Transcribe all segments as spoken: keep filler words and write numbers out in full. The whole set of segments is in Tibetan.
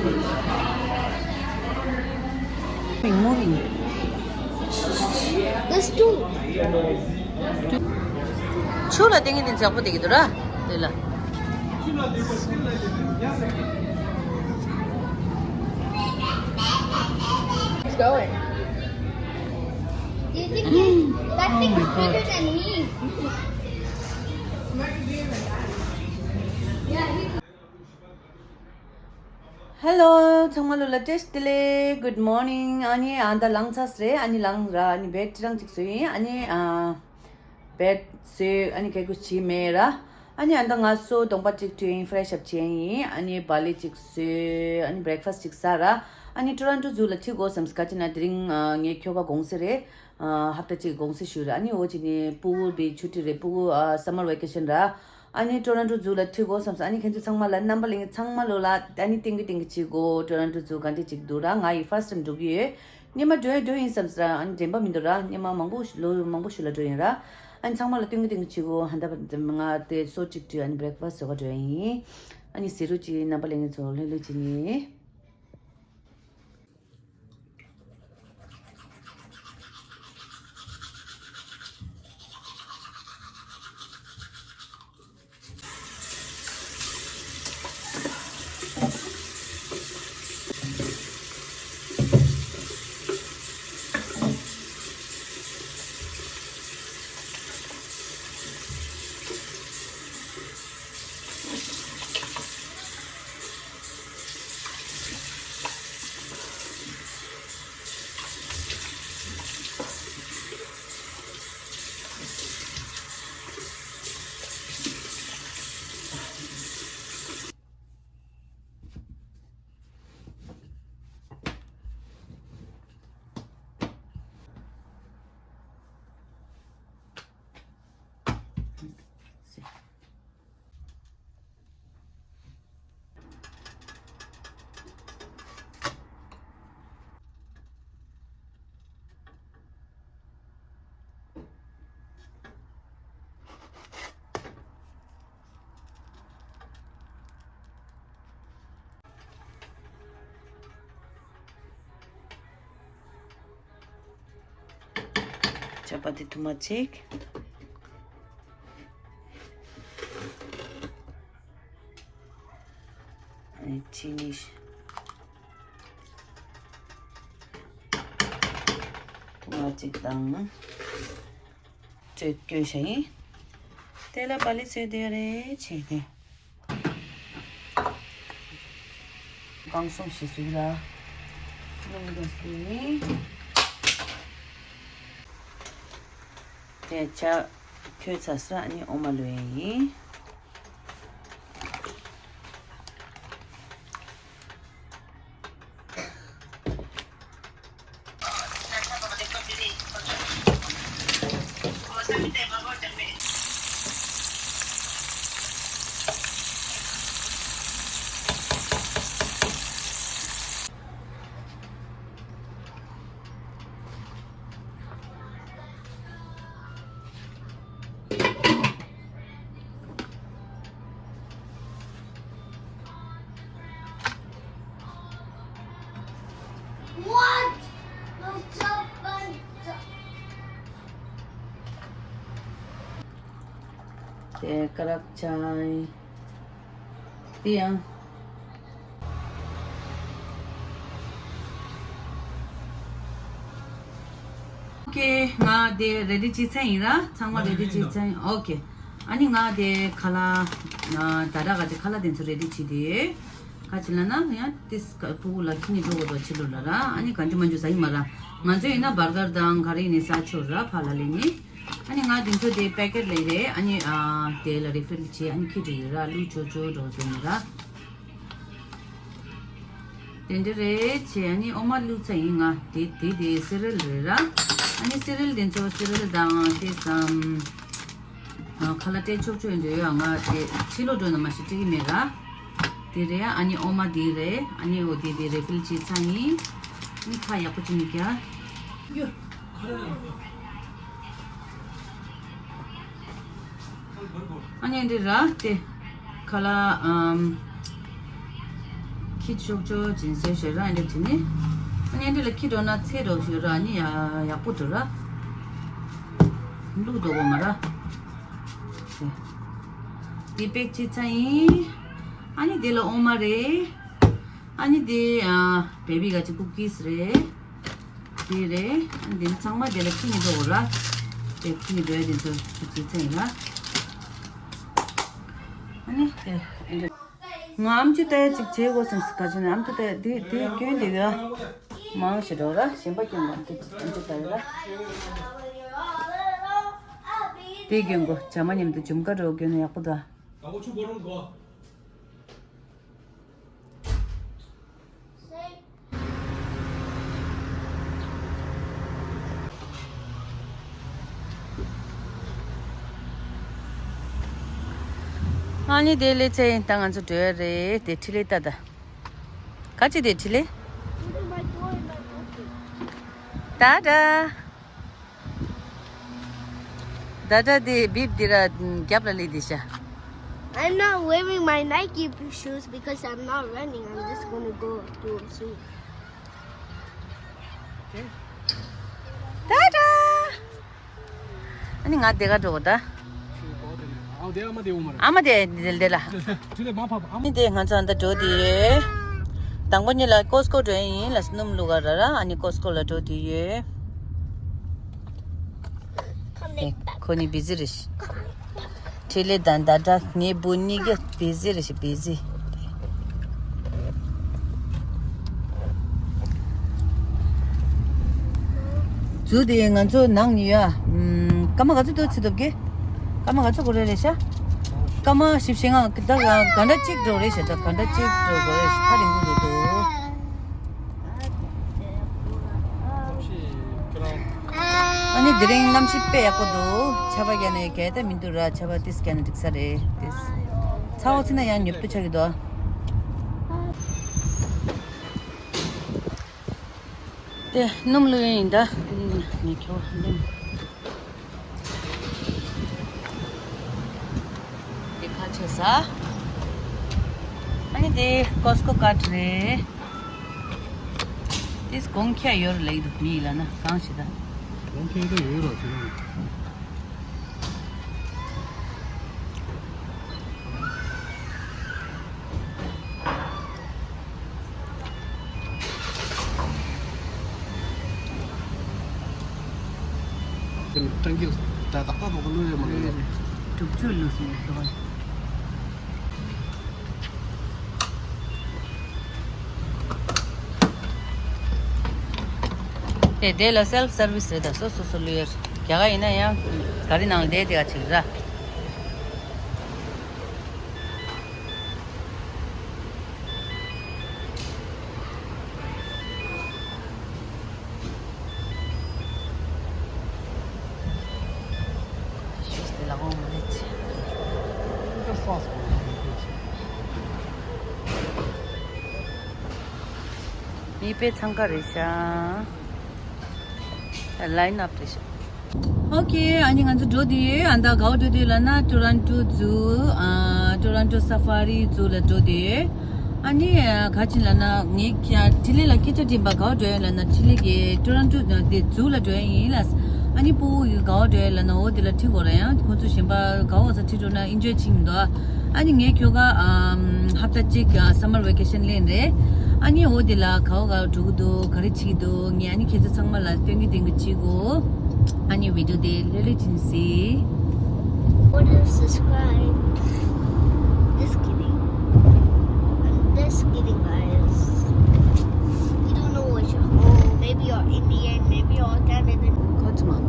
Moving, moving. There's two. ཆུ་ལ་ཏིང་ངེ་ཏིང་ཚག་པོ་དེ་གི་འདུག་ར། དེ་ལ། It's going. Do you think that thing is bigger than me? Yeah, he Hello, ཚང་མ་ལོ་ལ་བཀྲ་ཤིས་བདེ་ལེགས། Good morning. ཨ་ནི་ཨ་ད་ལངས་ཚར་རེད། ཨ་ནི་ལངས་ར། ཨ་ནི་བེད་ཁྲི་རང་ཅིག་བཟོས་ཡིན། ཨ་ནི་ཨ་བེད་བཟོས། ཨ་ནི་གད་སྐུ་བྱས་མེད་ར། ཨ་ནི་ཨ་ད་ང་སོ་གདོང་པ་ཅིག་བཀྲུས་ཡིན། ཕེ་རེ་ཤི་ཨབ་བྱས་ཡིན། ཨ་ནི་བག་ལེབ་ཅིག་བཟོས། ཨ་ནི་བྷི་རེག་ཕ་སི་ཅིག་ཟ་ར། ཨ་ནི་ཊོ་རོན་ཊོ་ཛུ་ལ་ཁྲིད་དགོས་བསམས། ག་ཅི་ན་དེ་རིང་ཨ་ངའི་ཁྱོ་ག་དགོངས་སེ་རེད། ཨ་ཧབ་ཏ་གཅིག་དགོངས་སེ་ཞུས་ར། ཨ་ནི་འོ་ཅི་ནི་སྤུ་གུ་བི་ཆུ་ཊི་རེད། སྤུ་གུ་ཨ་སམ་མར་ཝེ་ཀེ་ཤན་ར། ཨ་ནི་ཊོ་རོན་ཊོ་ཛུ་ལ་ཁྲིད་དགོས་བསམས། ཨ་ནི་ཁྱེད་ཚོ་ཚང་མ་ལ་རྣམ་པ་ལྷན་རྒྱས་ཚང་མ་ལོ་ལ་ཨ་ནི་ཏིང་གི་ཏིང་གི་བྱེད་དགོས། ཊོ་རོན་ཊོ་ཛུ་ག་འདྲ་ཅིག་འདུག་ར། ང་ཡི་ཕར་སི་ཊེམ་འགྲོ་གི་ཡོད། སྔོན་མ་འགྲོ་ཡ་འགྲོ་ཡིན་བསམས་ར། ཨ་ནི་དྲན་པ་མི་འདུག་ར། སྔོན་མ་མང་པོ་ལོ་མང་པོ་ཞིག་ལ་འགྲོ་ཡིན་ར། ཨ་ནི་ཚང་མ་ལ་ཏིང་གི་ཏིང་གི་བྱེད་དགོས། ཧ་ད་ང་དེ་སོ་གཅིག་བཀྲུས། ཨ་ནི་བྷི་རེག་ཕ་སི་བཟོ་ག་འགྲོ་ཡ་ཡིན། ཨ་ནི་ཟེར་རོ་ཅིག་རྣམ་པ་ལྷན་རྒྱས་ཚོ་ལྷོད་ལྷོད་བྱེད་ནི། ཅ་པ་ཏི་ཐུར་མ་གཅིག། ཨ་ནི་ཅི་ནི་ཐུར་མ་གཅིག་དང་། བཅོས་བསྐྱོན་བྱས་ཡིན། དེ་ལ་བག་ལེབ་བཟོས་བསྡད་རེད་བྱས་ཏེ། གང་སོང་ཞིག་བཟོས་ལ། རླུང་འགྲོ་སྐྱེས་ཡིན། དེ་ཆ་ཁོལ་ཚར་ས་ནི་འོ་མ་བླུགས་ཡིན། What? དེ་ཀ་རག་ཆའི། དེ་ཡང་། ཨོ་ཀེ། ང་དེ་རེ་ཌི་བྱས་ཚར་ཡིན་ར། ཚང་མ་རེ་ཌི་བྱས་ཚར་ཡིན། ཨོ་ཀེ། ཨ་ནི་ང་དེ་ཁ་ལག་ད་ར་ག་དེ་ཁ་ལག་དེ་ཚོ་རེ་ཌི་བྱས་ཏེ། ཁ་ཅིག་ལ་ན་ཡང་ཏིས་ཀ་སྤུ་གུ་ལ་ཁྱི་ནི་འགྲོ་གོ་དོ་ཕྱི་ལོ་ལ་ར། ཨ་ནི་ག་འདྲི་མ་འཇུ་ཟ་ཡི་མ་ར། ང་ཚོ་ཡིན་ན་བར་གར་དང་ག་རེ་ནི་ཟ་ཆོག་ར་ཕ་ལ་ལེ་ནི། ཨ་ནི་ང་དེ་ཚོ་དེ་པེ་ཀེ་ཊི་ལེ་རེད། ཨ་ནི་ཨ་དེ་ལ་རི་ཕིལ་བྱེད། ཨ་ནི་ཁྱི་འགྲོ་ཡོད་ར། ལུག་ཆོ་ཆོ་འགྲོ་ཟེར་ནི་ར། དེ་འདྲ་རེད་བྱས། ཨ་ནི་འོ་མ་བླུགས་ཚར་ཡིན། ང་དེ་དེ་དེ་སི་རལ་རེད་ར། ཨ་ནི་སི་རལ་དེ་ཚོ་སི་རལ་དང་དེ་ཙམ། ཁ་ལག་སྤྲད་ཆོག་ཆོག་འདོད་ཡོད། ང་དེ་ཕྱི་ལོགས་འགྲོ་ན་མ་ཤི་སྤྲད་ཀྱི་མེད་ར། དེ་རེད། ཨ་ནི་འོ་མ་དེ་རེད། ཨ་ནི་འོ་དེ་དེ་རེ་ཕིལ་བྱས་ཚར་ཡིན། ཨ་ནི་ཁ་ཡག་པོ་ཅིག་ནི་རྒྱག་ཨ་ནི་འདི་ར་དེ་ཁ་ལག་ཨམ། ཁྱི་ཤོག་ཅོ་ཅིན་སེ་ཤེ་ར་འདི་བྱས་ནས། ཨ་ནི་འདི་ལ་ཁྱི་འགྲོ་ན་ཚེ་འགྲོ་ཞིག་ར་ནི་ཡ་ཡག་པོ་འགྲོ་ར། ལུག་འགྲོ་གོ་མ་ར། དེ་པེག་བྱས་ཚར་ཡིན། ཨ་ནི་དེ་ལ་འོ་མ་རེད། ཨ་ནི་དེ་ཨ་བེ་བི་ག་ཅི་ཀུ་ཀིས་རེད། དེ་རེད། ཨ་ནི་དེ་ཚང་མ་དེ་ལ་ཁྱི་ནི་འགྲོ་གོ་ར། དེ་ཁྱི་ནི་འགྲོ་ཡ་དེ་ཚོ་བྱས་ཚར་ཡིན་ར། ཨ་ནི་དེ། ང་ཨམ་ཆི་ལྟ་ཡ་ཅིག་བྱེད་དགོས་བསམ་སི་ག་ཅི་ན་ཨམ་ཆི་ལྟ་ཡ་དེ་དེ་སྐྱོན་དེ་ག་མང་ཞེ་འགྲོ་ར་གཞན་པ་སྐྱོན་མང་དེ་ཨམ་ཆི་ལྟ་ཡ་ར། དེ་སྐྱོན་དགོས་བྱ་མ་མཉམ་དུ་འཇུམ་ཀ་འགྲོ་སྐྱོན་ན་ཡག་པོ་འདུག་ཨ་ནི་དེ་ལས་ཚེ་ཡིན་ད་ང་ཚོ་འགྲོ་ཡ་རེད་དེ་ཁྲི་ལེ་ཏ་ད། ག་ཅི་དེ་ཁྲི་ལེ། ད་ད། ད་ད་དེ་བིབ་དེ་ར་རྒྱབ་ལ་ལི་དེ་ཤ། I'm not wearing my Nike shoes because I'm not running. I'm just gonna go do a swim. ད་ད། ཨ་ནི་ང་དེ་ག་འགྲོ་གོ་ད། ཨ་དེ་ཨ་མ་དེ་འོ་མ་ར། ཨ་མ་དེ་དེ་དེ་ལ། དེ་ལས་མ་ཕབ་ཨ་མ། ཨ་ནི་དེ་ང་ཚོ་ཨ་ད་འགྲོ་དེ་ཡོད། དང་པོ་ཉིད་ལ་ཀོ་སི་ཀོ་འགྲོ་ཡིན་ལ་སྣུམ་བླུག་ག་ར་ར་ཨ་ནི་ཀོ་སི་ཀོ་ལ་འགྲོ་དེ་ཡོད། ཨེ། ཁོ་ནི་བི་ཟི་རེད། ཁྲི་ལེ་དང་ད་ལྟ་ངའི་བུ་གཉིས་ཀ་བི་ཟི་རེད་ཤི་བི་ཟི། ཛུ་དེ་ང་ཚོ་ནང་ནས་ཡ། ཨམ། སྐར་མ་ག་ཚོད་དུ་ཚིག་ཐུབ་ཀྱི། སྐར་མ་ག་ཚོད་འགོར་རེད་རེད་ཤག་སྐར་མ་བཞི་བཅུ་ཞེ་ལྔ་ད་ག་འདྲ་གཅིག་འགྲོ་རེད་ཤག་ད་ག་འདྲ་གཅིག་འགྲོ་དགོས་རེད་ཤག་ད་རིང་འགོར་འདུག་ཨ་ནི་དེ་རིང་གནམ་གཤིས་དཔེ་ཡག་པོ་འདུག་ཆར་པ་བརྒྱབ་ནས་གལ་ཏེ་མི་འདུག་ར། ཆར་པ་ཏིས་བརྒྱབ་ན་འགྲིག་ས་རེད་ཏིས། ཚ་བ་ཚིག་ན་ཡང་ཉོབ་ཏུ་ཆགས་ཀྱི་འདུག་དེ་སྣུམ་བླུགས་ཡིན་ད། ངས་ཁྱོ་བ་འདི། དེ་ཁ་ཕྱེ་ས། ཨ་ནི་དེ་ཀོ་སི་ཀོ་ཀར་ཌི་རེད། དེ་གོང་ཁྱད་ཡོད་རེད་ལེགས་འདུག་མི་ཡིས་ལབ་ན་གང་ཞིག་ད། གོང་ཁྱད་ད་ཡོད་ར་ཚོད་ར། ཀྲང་གིས་ད་ཏག་ཏག་ཏག་ཏག་བླུགས་ཡོད་མ་རེད། དྲུག་ཅུ་བླུགས་སོང་ཡོད་དོ། དེ་དེ་ལ་སེལ་ཕི་སར་བིས་རེད་ད། སོ་སོ་སོ་བླུགས་ཡོད། རྒྱ་གར་ཡིན་ན་ཡང་ག་རི་ནང་ལ་བསྡད་དེ་ག་ཅིག་ར། མི་དཔེ་འཚང་ཁ་རེད་ཤག་ལའིན་ཨབ་རེད་ཤག་ཨོ་ཁེ། ཨ་ནི་ང་ཚོ་འགྲོ་དུས་ཨ་ད་ག་བ་འགྲོ་དུས་ལབ་ན་ཊོ་རོན་ཊོ་ཛུ། ཨ་ཊོ་རོན་ཊོ་སཱ་ཕ་རི་ཛུ་ལ་འགྲོ་དུས། ཨ་ནི་ག་ཅི་ལབ་ན་ངས་ཁྲི་ལེ་ལ་སྐད་ཆ་དྲིས་པ་ག་བ་འགྲོ་ཡོད་ལབ་ན་ཁྲི་ལེ་གིས་ཊོ་རོན་ཊོ་དེ་ཛུ་ལ་འགྲོ་ཡ་ཡིན་ལབ། ཨ་ནི་སྤུ་གུ་གིས་ག་བ་འགྲོ་ཡོད་ལབ་ན་འོ་དེ་ལ་ཁྲིད་དགོས་ར། ཡང་ཁོང་ཚོ་གཞན་པ་ག་བ་ས་ཁྲིད་འགྲོ་ན་ཨིན་ཇོའི་བྱེད་ཀྱི་མི་འདུག་ཨ་ནི་ངས་ཁྱོ་ག་ཨམ་ཧབ་ཏ་གཅིག་སམ་མར་ཝེ་ཀེ་ཤན་ལེན་རེད། ཨ་ནི་འོ་དེ་ལ་ག་བ་ག་བ་འགྲོ་གི་འདུག་ག་རེ་བྱེད་ཀྱི་འདུག་ངས་ཨ་ནི་ཁྱེད་ཚོ་ཚང་མ་ལ་སྟོན་གི་སྟོན་གི་བྱེད་དགོས། ཨ་ནི་བི་ཌིའོ་དེ་ལྷོད་ལྷོད་ཅིག་གཟིགས། Order subscribe. Just kidding. I'm just kidding, guys. We don't know what you're. Oh, maybe you're Indian, maybe you're Canadian. ཁོ་ཚོ་མ།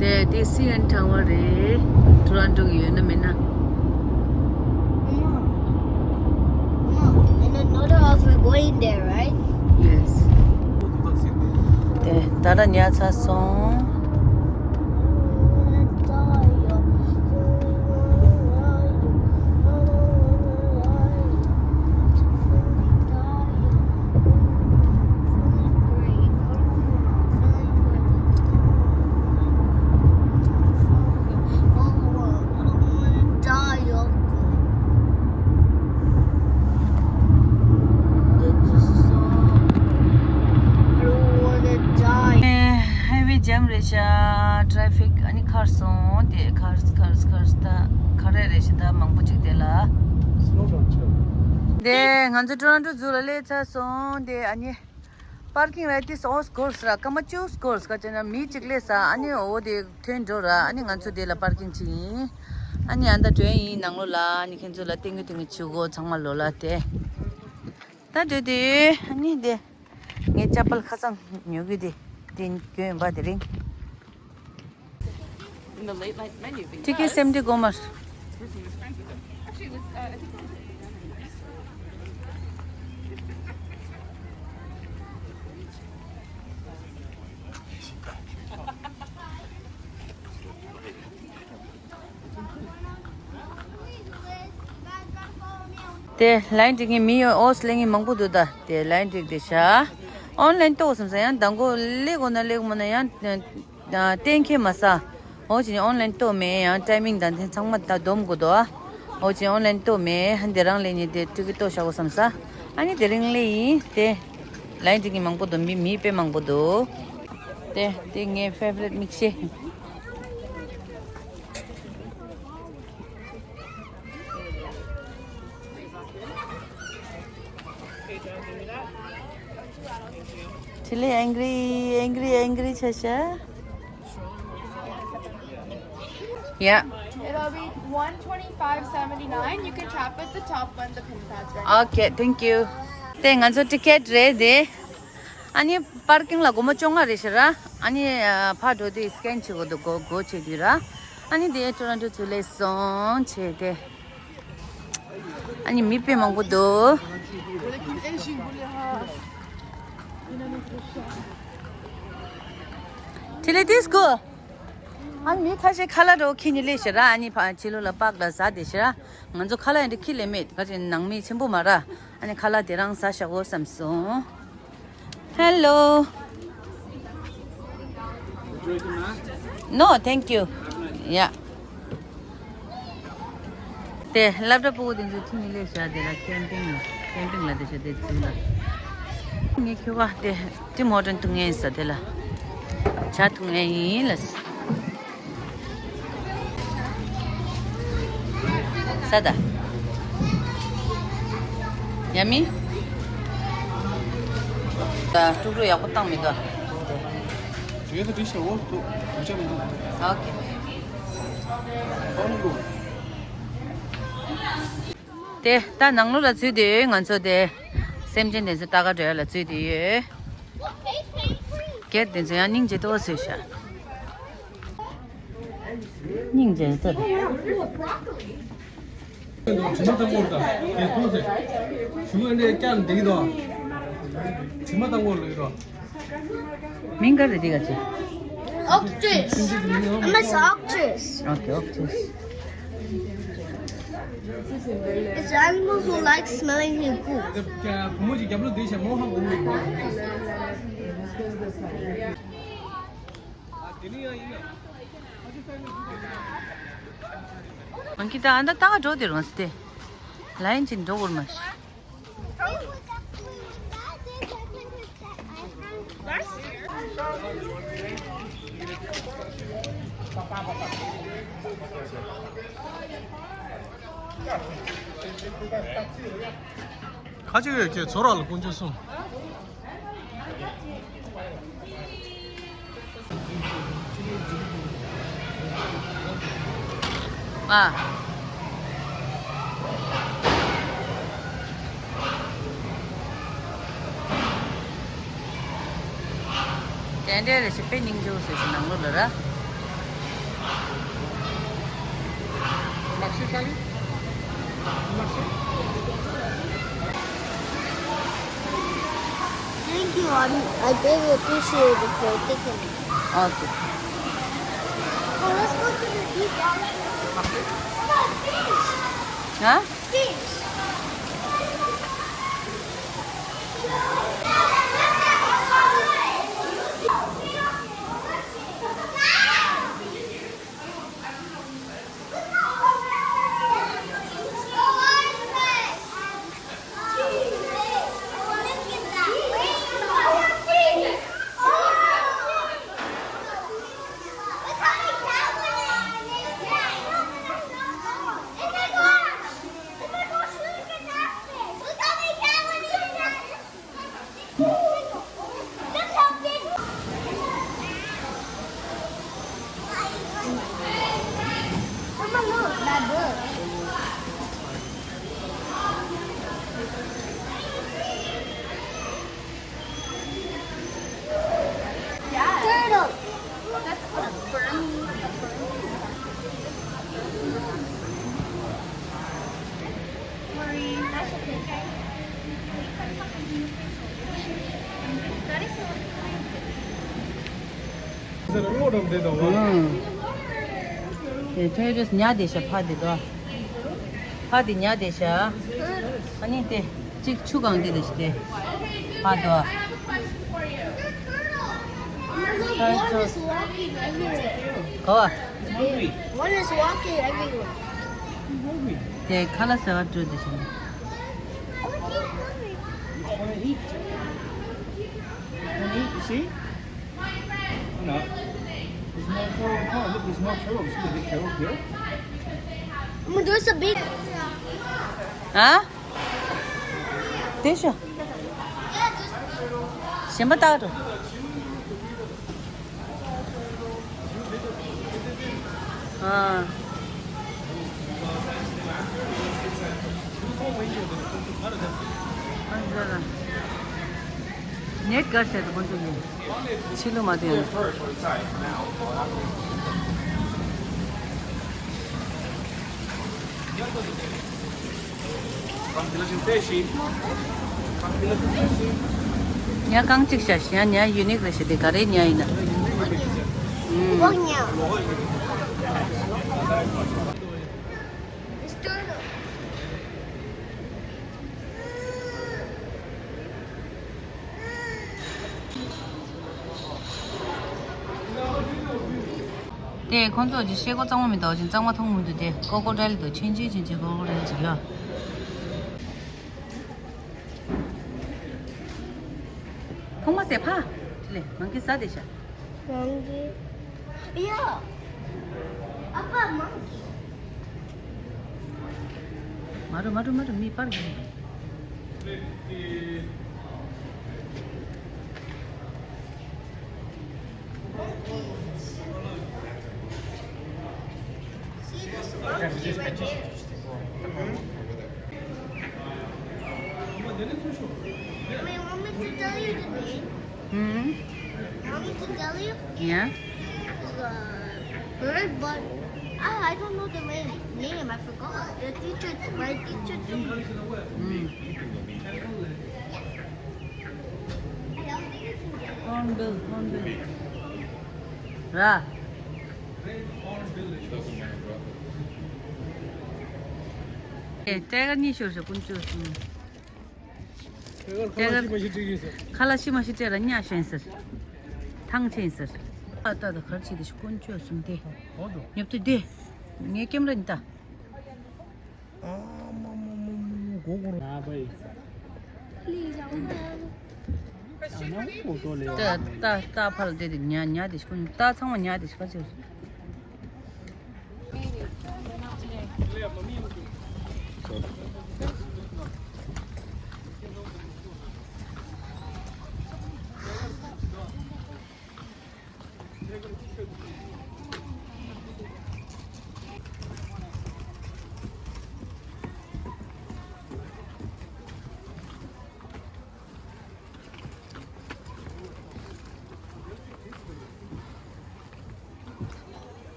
དེ་དེ་སི་ཨེན་ཊ་ཝར་རེད། ཊོ་རོན་ཊོ་གི་ཡོད་ན་མེད་ན། Mama, Mama, in another house we're going there, right? Yes. དེ་ད་ལྟ་ཉལ་ཚར་སོང་། ཤ་ཊ་རེ་ཕིག་ཨ་ནི་ཁར་སོང་། དེ་ཁར་ཁར་ཁར་ད་ཁ་རེ་རེ་ཞིག་ད་མང་པོ་ཅིག་དེ་ལ། དེ་ང་ཚོ་ཊོ་རོན་ཊོ་ཛུ་ལ་སླེབས་ཚར་སོང་། དེ་ཨ་ནི་པར་ཀིང་ར་ཏིས་ཨོ་སྐོར་ས་ར་སྐར་མ་བཅུ་སྐོར་ས་ཀ་ཅན་ན་མི་གཅིག་སླེབས་ས། ཨ་ནི་འོ་དེ་ཐོན་འགྲོ་ར། ཨ་ནི་ང་ཚོ་དེ་ལ་པར་ཀིང་ཅིག་ཡིན། ཨ་ནི་ཨ་ད་ཊེ་རེན་ཡིན་ནང་ལོགས་ལ། ཨ་ནི་ཁྱེད་ཚོ་ལ་སྟོན་གི་སྟོན་གི་བྱེད་དགོས། ཚང་མ་ལོགས་ལ་དེ། ད་འགྲོ་དུས་ཨ་ནི་དེ་ངའི་ཅ་པལ་ཁ་སང་ཉོ་གི་དེ་དེ་གྱོན་ཡིན་པ། དེ་རིང་། In the late night menu because ཊི་ཀེ་སེམས་ཏི་གོ་མར། དེ་ལའིན་འགྲིག་མཁན་མི་ཡོད། ཨོ་སི་ལེན་མཁན་མང་པོ་འདུག་ད་དེ་ལའིན་འགྲིག་དེ་ཤ། ཨོན་ལའིན་ཏོག་བསམ་ས་ཡང་མདང་དགོང་སླེབས་དགོས་ན་སླེབས་དགོས་མ་ན་ཡང་གཏན་འཁེལ་མ་ས། ཨོ་ཅི་ཨོན་ལའིན་ཏོག་མེད། ཡང་ཊའི་མིང་དང་དེ་ཚང་མ་ད་སྡོམ་དགོས་འདུག་ཨ། ཨོ་ཅི་ཨོན་ལའིན་ཏོག་མེད། ཧན་དེ་རང་སླེབས་ནས་དེ་ཊི་ཀེ་ཊི་ཏོག་བཞག་དགོས་བསམ་ས། ཨ་ནི་དེ་རིང་སླེབས་ཡིན་དེ། ལའིན་འགྲིག་མཁན་མང་པོ་འདུག་མི་མི་དཔེ་མང་པོ་འདུག་དེ་དེ་ངའི་ཕེ་ཝ་རིཊ་མིལ་ཤེག་ཆི་ལི་ཨེང་གི་རི་ཨེང་གི་རི་ཨེང་གི་རི་ཆ་ཤ། Yeah. It'll be one twenty-five seventy-nine. You can tap at the top when the pin pad's ready. Okay, thank you. དེ་ང་ཚོ་ཊི་ཀེ་ཊི་རེད་དེ། ཨ་ནི་པར་ཀིང་ལ་སྒོར་མོ་བཅོ་ལྔ་རེད་ཤག་ར། ཨ་ནི་ཕར་འགྲོ་དུས་སི་ཀེན་བྱེད་དགོས་འདུག་སྒོ་སྒོ་ཕྱེ་དུས་ར། ཨ་ནི་དེ་ཊོ་རོན་ཊོ་ཚུར་སླེབས་སོང་བྱས་ཏེ། ཨ་ནི་མི་དཔེ་མང་པོ་འདུག་ཊི་ལི་ཏིས་ཀོ། ཨ་ནི་མི་ཁ་ཤས་ཁ་ལག་འདྲ་བོ་འཁྱེར་ནས་སླེབས་ཤག་ར། ཨ་ནི་ཕ་ཕྱི་ལོགས་ལ་པཱརཀ་ལ་ཟ་བསྡད་ཤག་ར། ང་ཚོ་ཁ་ལག་ཡང་འདྲ་འཁྱེར་སླེབས་མེད། ག་ཅིག་ནང་མི་ཆེན་པོ་མ་ར། ཨ་ནི་ཁ་ལག་དེ་རང་ཟ་བཞག་དགོས་བསམ་སོང་། Hello. No, thank you. Yeah. དེ་སློབ་གྲྭ་ཕྲུ་གུ་དེ་ཚོ་ཁྲིད་ནས་སླེབས་ཤག་དེ་ལ་ཀེམ་པིང་ལ། ཀེམ་པིང་ལ་དེ་ཤག་དེ་ཚོ་ལ། ངས་ཁྱོ་ག་དེ་ཊིམ་ཧོ་ཊལ་འཐུང་ངེས་ཟ་དེ་ལ། ཇ་འཐུང་ངེས་ཡིན་ལ། ས་ད། ཡ་མི། ད་དཀྲུག་དཀྲུག་ཡག་པོ་བཏང་མི་འདུག་དེ་ད་དྲིས་ཤག་འོ་ཐུག་དྲིས་ཤག་མི་འདུག་ཨོ་ཁེ། ཨོ་ནི་གོ། དེ་ད་ནང་ལོགས་ལ་ཚུད་དེ་ཡོད། ང་ཚོ་དེ་སེམས་ཅན་དེ་ཚོ་ལྟ་ག་འགྲོ་ཡ་ལ་ཚུད་དེ་ཡོད། ཀེ་ཊི་དེ་ཚོ་ཡང་སྙིང་རྗེ་ཏོག་ཙམ་ཤག་སྙིང་རྗེ་ཏོག་ཙམ། དྲི་མ་དང་པོ་རེད་ད། དེ་ཐོག་ཟེར། ཞུ་ཨེ་འདྲས་བསྐྱར་འདེགས་དོ། དྲི་མ་དང་པོ་ལོས་དོ། མིང་ག་རེ་འདི་ག་ཅི། Octus. I miss Octus. Okay, Octus. It's animals who like smelling his poop. དེ་བུ་མོ་ཅིག་རྒྱབ་ལོགས་བསྡད་ཤག་མོ་ཧ་གོ་མི་འདུག་ཨ་དེ་ནི་ཡང་ཡིན་ཡང་། ཨང་ཀི་ཏ་ཨ་ད་ད་ག་འགྲོ་དེ་རང་སྟེ། ལ་ཡིན་ཅིག་འགྲོ་དགོས་མ་ཤི། ཁ་ཅིག་ཡོད་ཀྱི་ཚོ་ར་ལ་དཀོན་མཆོག་གསུམ། ཨ། དེ་འདྲའི་རེ་ཞིག་དཔེ་སྙིང་རྗེ་བོ་བཟོས་ཤིག་ནང་ལོགས་ལ་ར། Thank you. I'm, I very appreciate it for taking it. Okay. Oh, let's go to the beach. Huh? Beach. ཨུམ། དེ་ཐོས་རེས་ཉལ་བསྡད་ཤག་ཕ་དེ་དོ། ཕ་དེ་ཉལ་བསྡད་ཤག་ཨ་ནི་དེ་གཅིག་ཆུ་གང་དེ་དེ་ཞིག་དེ། ཕ་དོ། One is walking everywhere. གོ་བ། One is walking everywhere. དེ་ཁ་ལག་ཟ་བར་འགྲོ་བསྡད་ཤག Wanna eat? Wanna eat? You see? No. There's more turtles. Oh, look, there's more turtles. See the big turtle here? Mama, there's a big. ཨ། དེ་ཤོ། གཞན་པ་བལྟ་འགྲོ། ཨ། ཨ་ཟེར། ནེཊ་ག་རེ་བྱས་འདུག་ཁོང་ཚོ་གི། ཕྱི་ལོགས་མ་བཏོན་ཡང་། ཉ་རྐང་གཅིག་བཞག་ཡང་ཉ་ཡུ་ནིག་རེད་ཤག་དེ་ག་རེའི་ཉ་ཡིན་ན། ཨུམ། དེ་ཁོང་ཚོ་ཅིག་ཤེལ་སྒོ་གཙང་མ་མི་འདུག་ཅིང་གཙང་མ་མཐོང་མི་འདུག་དེ་ཀོ་ཀོ་ཌའིལ་འདུག་ཆེན་ཆེན་ཆེན་ཆེན་ཀོ་ཀོ་ཌའིལ་ཅིག་ཡོད། ཐོག་མ་ཟས་ཕ། དེ་ལས་མང་གི་ཟ་དེ་ཤ། མང་གི། ཡ། ཨ་ཕ་མང་གི། མ་རུ་མ་རུ་མ་རུ་མི་པར་གི། See this monkey right there? Wait, want me to tell you the name? Hmm? Want me to tell you? Yeah. It's a bird, but I, I don't know the name. Name, I forgot. The teacher, my teacher told me. Mm. Hornbill, hornbill. ར། ཨེ། སྤྲད་གར་གཉིས་ཤོར་ཤག་དཀོན་མཆོག་གསུམ། སྤྲད་གར་ཁ་ལག་ཤི་མ་ཤི་སྤྲད་ཡིན་ཟེར། ཐང་ཆེན་ཟེར། ཨ་ད་ད་གར་ཆེ་དེ་ཤི་དཀོན་མཆོག་གསུམ་དེ། ཉོབ་ཏུ་དེ། ངའི་ཀེམ་ར་ཉི་ད། ཨ་མ་མ་མ་མ་མ་གོ་གོ་ར། ད་ད་ད་ཕར་དེ་དེ་ཉ་ཉ་དེ་ཤི་དཀོན་ད་ཚང་མ་ཉ་དེ་ཤི་ཁ་ཆེ།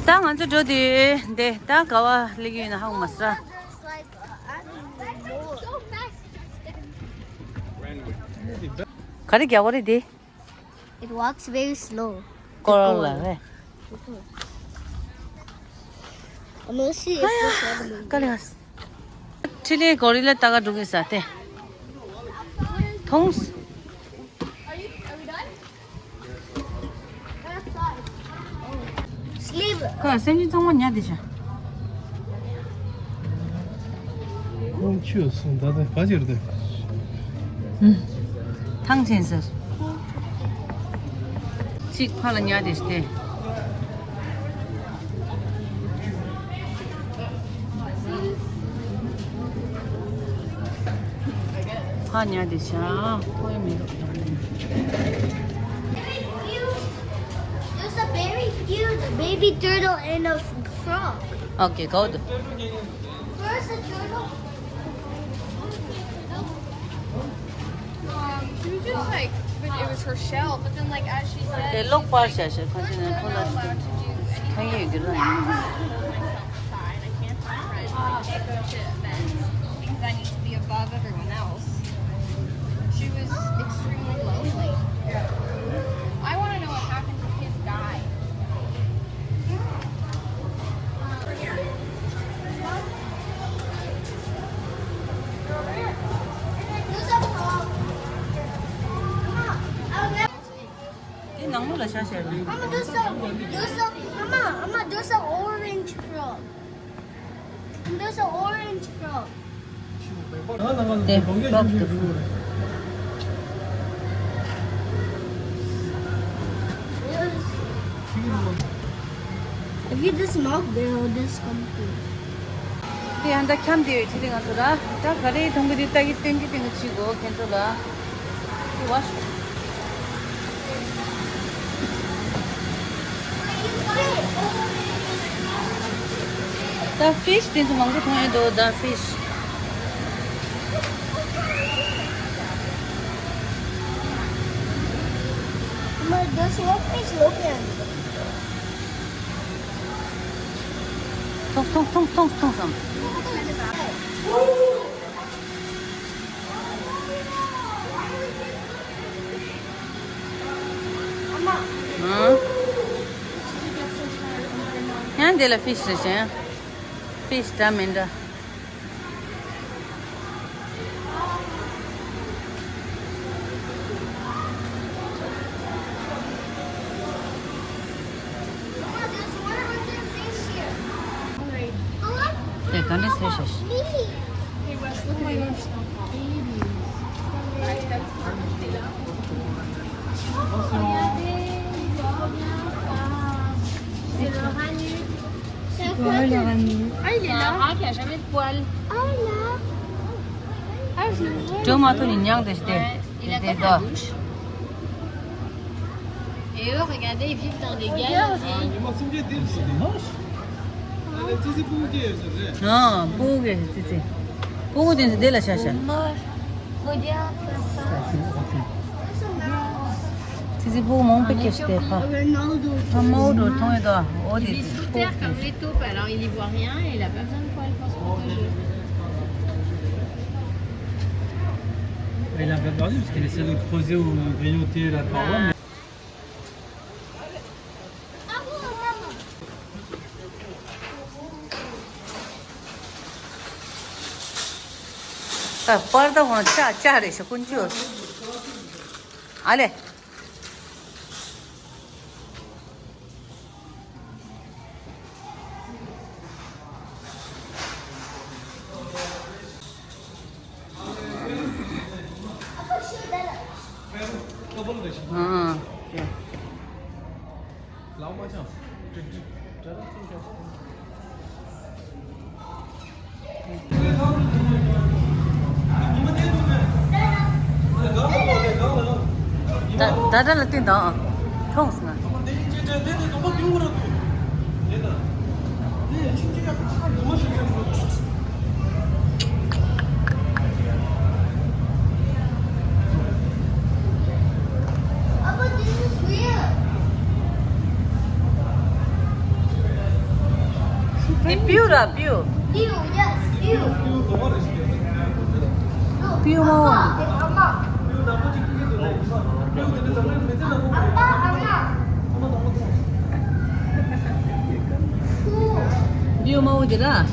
ད་ང་ཚོ་འགྲོ་དུས་འདི་ད་ག་བ་སླེབས་ཡོད་ན་ཧ་གོ་མ་སོང་། ག་རེ་རྒྱག་གི་རེད་དེ། It walks very slow. སྐོར་ལ་རེད། I'm gonna see if this animal. ཀ་ལེ་ཧ། ཁྲི་ལི་གོ་རི་ལ་ལྟ་ག་འགྲོ་གི་ས་དེ། མཐོང་། Sleep. ཀ་སེམས་ཅན་ཚང་མ་ཉལ་བསྡད་ཤག་ཁོང་ཆུ་སོང་ད་ལྟ་ག་ཅིར་དེ། ཐང་ཆེན་ཟེར། གཅིག་ཕ་ལ་ཉལ་བསྡད་ཤག་དེ། ཕ་ཉལ་བསྡད་ཤག་ཁོ་ཡི་མི་འདུག There's a very cute baby turtle and a frog. Okay, go. First a turtle. Um, she was just like, but it was her shell. But then, like, as she said, they look she's like, partial. We're not allowed to do anything. Can you do that? Outside. I can't have friends. I can't go to events because I need to be above everyone else. She was extremely lonely. I want to know what happened to his guy. Mama, there's a, there's a, Mama, Mama, there's a orange frog. And there's a orange frog. དེ་frog་འདུག If you just knock, they'll just come through. དེ་ཡང་ད་འཁྱམ་བསྡད་ཡོད་ཆེ་དེ་ང་ཚོ་ལ། ད་ག་རེ་མཐོང་གི་རེད། ལྟ་གི་སྟོན་གི་སྟོན་གི་བྱེད་དགོས་ཁྱེད་ཚོ་ལ། དེ་བ་ད་ཕིཤ་དེ་ཚོ་མང་པོ་མཐོང་ཡོད་དོ། ད་ཕིཤ། Mama, there's a fish looking. ཐོངས་ཐོངས་ཐོངས་ཐོངས་ཐོངས་སམ། ཨང་། ཡང་འདི་ལ་ཕིཤ་རེད་ཤག་ཕིཤ་འདྲ་མི་འདྲ། དེ་ག་འདྲ་ཟེར་ཤག C'est le ranu. Ah, il est là. Sarah qui a jamais de poils. Ah, il est là. Ah, je le vois. ཅོ་མ་ཐུ་ནི་མྱང་དེ་སྟེ། Ouais, il a pas de bouche. Et eux, regardez, ils vivent dans des galeries. ཨ། སྤུ་གུ་དེ་ཚོ་དེ་ལ་ཤ་ཤ། Regarde, papa. ཙི་ཙི་སྤུ་གུ་མང་པོ་སྐྱེས་ཏེ་ཕ། ཕ་མའོ་འགྲོ་མཐོང་ཡོད་དོ། འོ་དེ་Il vit sous terre comme les taupes, alors il y voit rien et il a pas besoin de poils pour se protéger. Il a pas perdu parce qu'il essaie de creuser ou de grignoter la paroi, mais ད་པར་ད་ཧོན་ཅ་ཅ་རེ་ཤ་ཀུན་ཅོ། ཨ་ལེ། ཨང་། ད་ད་ལ་བསྟན་དང་། མཐོང་སོང་ང་། དེ་སྤྲེའུ་ར་སྤྲེའུ། སྤྲེའུ་མ་འོ། སྤྲེའུ་མ་འོ་དེ་ར།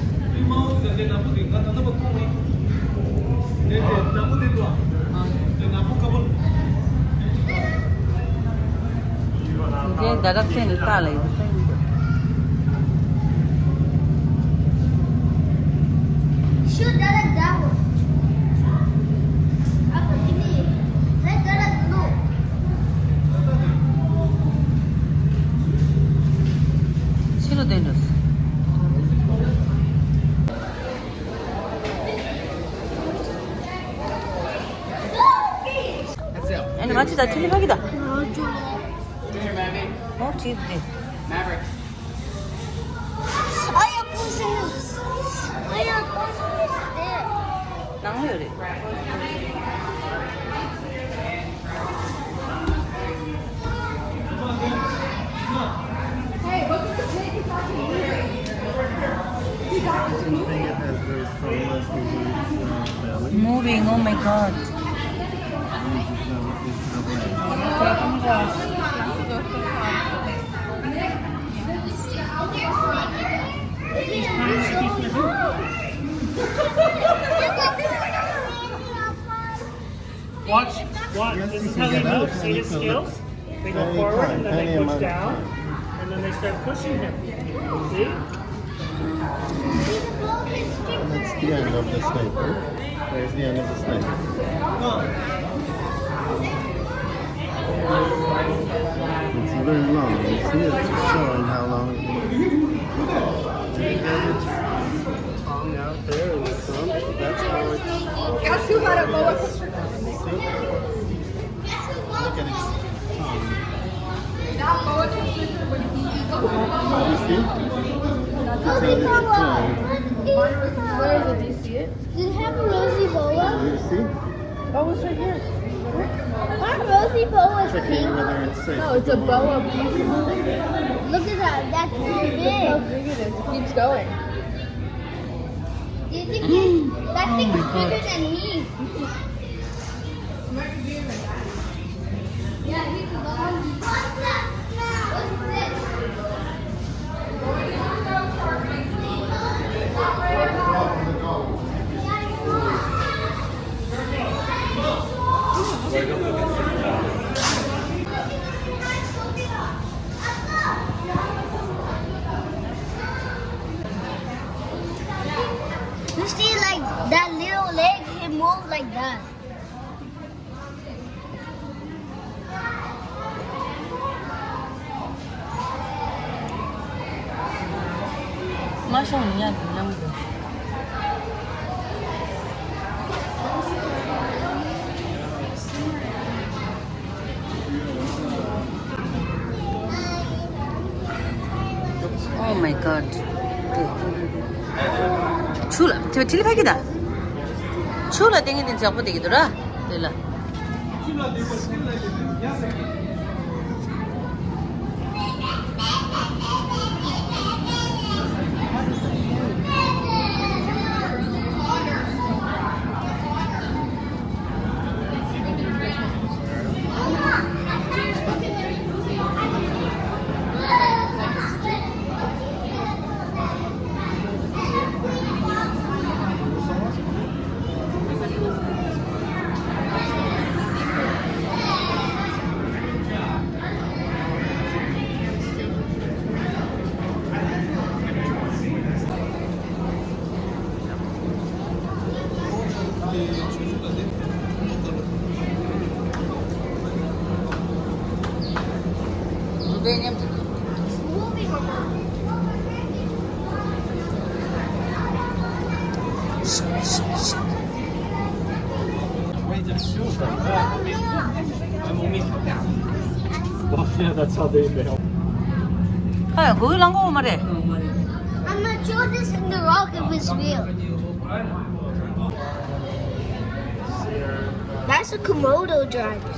དེ་ད་ར་ཚེ་ནི་ལྟ་ལ་ཡོད། ཕྱི་ལོ་བསྟན་འགྲོ། ཨ་ནི་ང་ཅི་ད་ཐི་ལི་ཕ་གི་ད། ཨོ་ཐི་དེ། ནང་ལ་ཡོད་རེད། Moving, oh my God. Watch, watch. This is how he moves. See his scales? They go forward and then they push down, and then they start pushing him. See? That's the end of the snake. There's the end of the snake. It's very long. You see, it's showing how long it is. Tongue out there and the thumb. That's how it's. Look at its tongue. You see? Look at its tongue. Where is it? Do you see it? Does it have a rosy boa? You see? Oh, it's right here. Aren't rosy boas pink? Checking whether it's safe. No, it's a boa. Look at that. That's too big. Look how big it is. It keeps going. Do you think it, that thing's bigger than me? You see, like, that little leg, he moves like that. མ་ཤོང་ཉལ་དུ་མཉམ་དུ། Oh my god. ཆུ་ལ་དེ་བ་ཁྲིལ་ཕ་གི་ད། ཆུ་ལ་ཏེང་གི་དེ་འཇག་པོ་དེ་གི་དུ་ར། དེ་ལ། Wait, there's shoes right there. Well, yeah, that's how they fail. ཨ། གོ་ལང་གོ་མ་རེད། I'm gonna throw this in the rock if it's real. That's a Komodo dragon.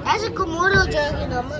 That's a Komodo dragon. I'm a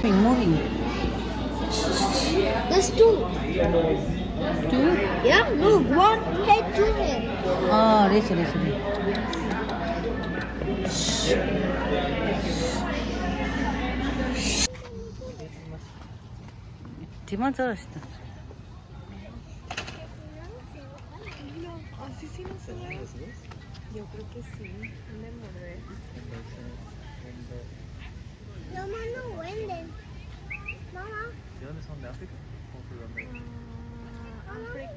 Moving, moving. There's two. Two? Yeah, look, one head, two head. ཨ། རེད་ཤག་རེད་ཤག་རེད། དྲི་མ་ཚོར་ཞིག་དང་། Así sí no se ve. Yo creo que sí. ¿Dónde morré? Mamá, no huelen. Mamá. ¿De dónde son? ¿De África? ¿O por dónde? Ah, África.